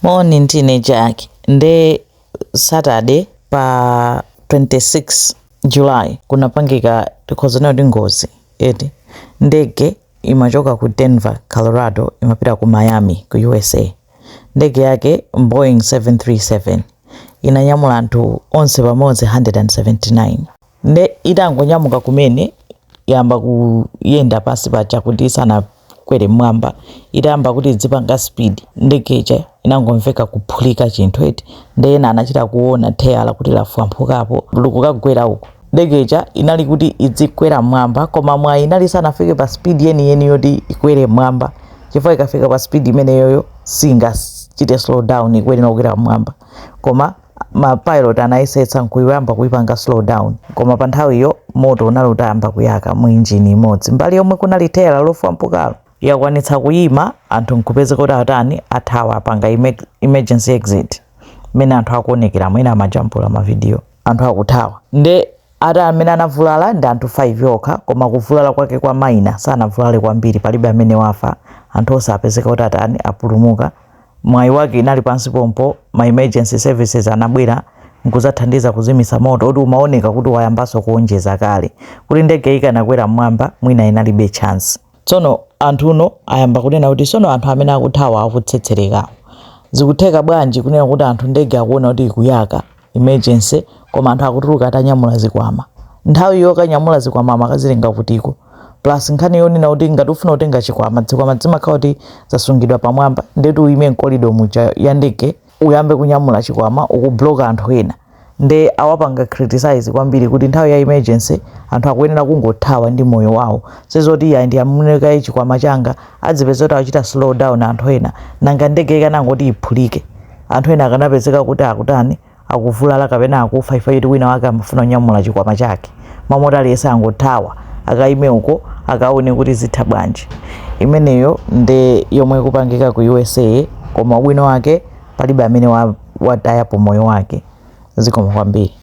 Moni, ndine Jack. Nde Saturday pa 26 July kunapangika, tikhoza kuti ngozi eti. Ndege imachoka ku Denver, Colorado, imapita ku Miami ku USA. Ndege yake Boeing 737 inanyamula anthu onse pamodzi 179. Nde itangonyamuka kumene, yamba kuyenda pasi paja kuti isanakwere mmwamba, itayamba kuti idzipanga speed, ndege ija inangomveka kuphulika chinthu eti. Nde ena anachita kuona theyala kuti lafwamphukapo, likukagwera uko. Ndege ija inali kuti idzikwera mmwamba, koma mwayi inali sanafike pa speed yeniyeni yoti ikwere mmwamba, chifukwa ikafika pa speed imeneyoyo singachite slow down, ikuyenera kukwera mmwamba. Koma ma pilot anayesetsa nkuyamba kuipanga slow down, koma pa nthawiyo moto unali utayamba kuyaka mu injini imodzi mbali yomwe kunali theyala lofwampukalo. Yakwanitsa kuyima, anthu nkupezeka kuti atani, athawa, apanga emergency exit. Mmene anthu akuonekera, ena amajambula mavidiyo anthu akuthawa. Nde ati amene anavulala ndi anthu 5 okha, koma kuvulala kwake kwa minor, sanavulale kwambiri. Palibe amene wafa, anthu onse apezeka kuti atani, apulumuka. Mwayi wake inali pansi pompo, ma emergency services anabwera nkuzathandiza kuzimisa moto kuti umaoneka kuti wayambanso kuonjeza kale, kuti ndege ikanakwera mmwamba mwina inalibe chance. Tsono anthuno ayamba kunena kuti tsono anthu amene akuthawa akutsetserekawo, zikutheka bwanji kunena kuti anthu ndege akuona kuti ikuyaka, emergency, koma anthu akutuluka atanyamula zikwama? Nthawi yokanyamula zikwama amakazilenga kutiko? Plus nkhani yonena kuti ngati ufuna kutenga chikwama, zikwama zimakhala kuti zasungidwa pamwamba, ndetu uime mkolido muja ya ndege uyambe kunyamula chikwama, ukubloka anthu ena. Nde awapanga criticize kwambiri kuti nthawi ya emergency anthu akuyenera kungothawa ndi moyo wawo, sizoti iya ndiyamune chikwama changa, adzipeza kuti akuchita slow down anthu ena. Nanga ndege ikanangoti iphulike, anthu ena akanapezeka kuti akutani, akuvulala kapena akufa, ifa choti wina wake amafuna kunyamula chikwama chake, mamoti aliyense angothawa akaime uko akaone kuti zitha bwanji. Imeneyo ndi yomwe ikupangika ku USA, koma ubwino wake palibe amene watayapo moyo wake. Zikomo kwambiri.